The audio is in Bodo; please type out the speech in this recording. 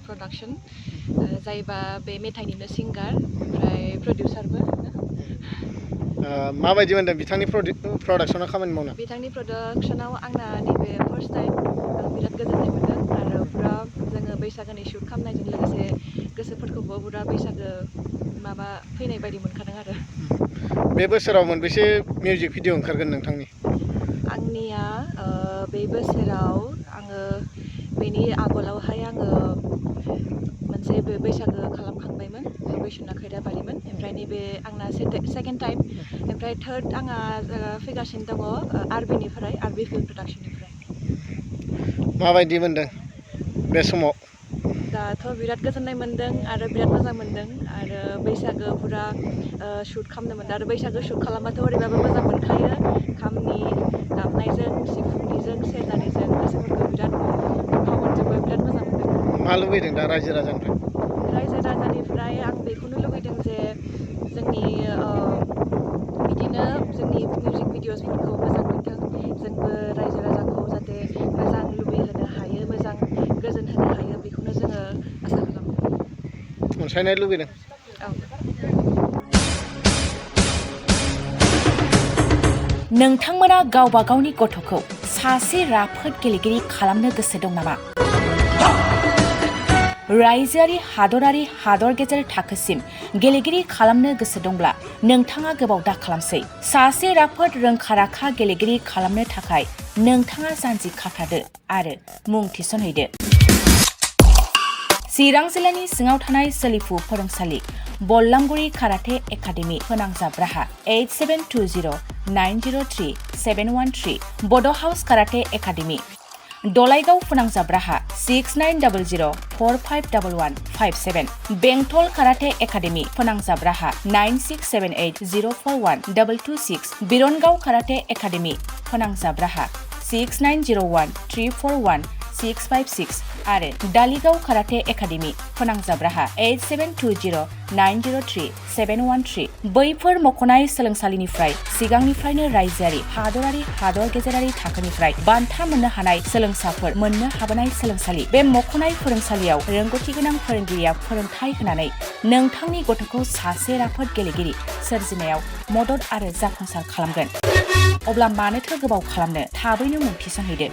प्रडाक्शन जायबा बे मेथाइनिनो सिंगार ओमफ्राय प्रडिउसारबो माबायदि मोनदों बिथांनि प्रडाक्शनाव खामानि मावना बिथांनि प्रडाक्शनाव आंना नैबे फार्स्ट टाइम बिराद गोजोननाय मोन्दों आरो पुरा जोङो बैसागोनि शुट खालामनायजों लोगोसे गोसोफोरखौबो पुरा बैसागो माबा फैनाय बायदि मोनखादों आरो बे बोसोराव मोनबेसे मिउजिक भिडिअ ओंखारगोन नोंथांनि आंनिया बे बोसोराव आङो बेनि आगोलावहाय आङो मोनसे बैसागो खालामखांबायमोन बैसुना खैराबारिमोन ओमफ्राय नैबे आंना सेकेन्ड टाइम ओमफ्राय थार्ड आंहा फैगासिनो दङ आरबिनिफ्राय आरबि फिल्म प्रडाक्शननिफ्राय माबायदि मोनदों बे समाव दाथ' बिराद गोजोननाय मोन्दों आरो बिराद मोजां मोन्दों आरो बैसागो पुरा शुट खालामनो मोन्दों आरो बैसागो शुट खालामबाथ' ओरैबाबो मोजां मोनखायो खामनि दामनायजों सिफुंनिजों सेरजानिजों गोसोफोरखौ बिराद खावनजोबो बिराद मोजां मोन्दों मा लुबैदों दा रायजो राजानिफ्राय आं बेखौनो लुबैदों जे जोंनि बिदिनो जोंनि मिउजिक भिडिअसफोरखौ मोजां मोनथों जोंबो रायजो राजाखौ जाहाथे मोजां लुबैहोनो हायो मोजां गोजोन होनो हायो बेखौनो जोङो आसा खालामो अनसायनाय लुबैदों नोंथांमोना गावबा गावनि गथ'खौ सासे राफोद गेलेगिरि खालामनो गोसो दं नामा रायजोआरि हादरारि हादर गेजेर थाखोसिम गेलेगिरि खालामनो गोसो दंब्ला नोंथाङा गोबाव दा खालामसै सासे राफोद रोंखा-राखा गेलेगिरि खालामनो थाखाय नोंथाङा जानजि खाफ्रादो आरो मुं थिसनहैदो चिरां जिल्लानि सिङाव थानाय सोलिफु फोरोंसालि बल्लामगुरि काराटे एकाडेमि फोनांजाब राहा 8720903713 बड' हाउस काराटे एकाडेमि दलाइगाव फोनांजाब राहा 6900451157 बेंटल काराटे एकाडेमि फोनांजाब राहा 9678041226 बिरनगाव काराटे एकाडेमि फोनांजाब राहा 6901341656 आरो दालिगाव काराटे एकाडेमि फोनांजाब राहा 8720903713 बैफोर मख'नाय सोलोंसालिनिफ्राय सिगांनिफ्रायनो रायजोआरि हादरारि हादर गेजेरारि थाखोनिफ्राय बान्था मोननो हानाय सोलोंसाफोर मोननो हाबोनाय सोलोंसालि बे मख'नाय फोरोंसालियाव रोंगौथि गोनां फोरोंगिरिया फोरोंथाय होनानै नोंथांनि गथ'खौ सासे राफोद गेलेगिरि सोरजिनायाव मदद आरो जाफुंसार खालामगोन अब्ला मानोथो गोबाव खालामनो थाबैनो मुं थिसनहैदो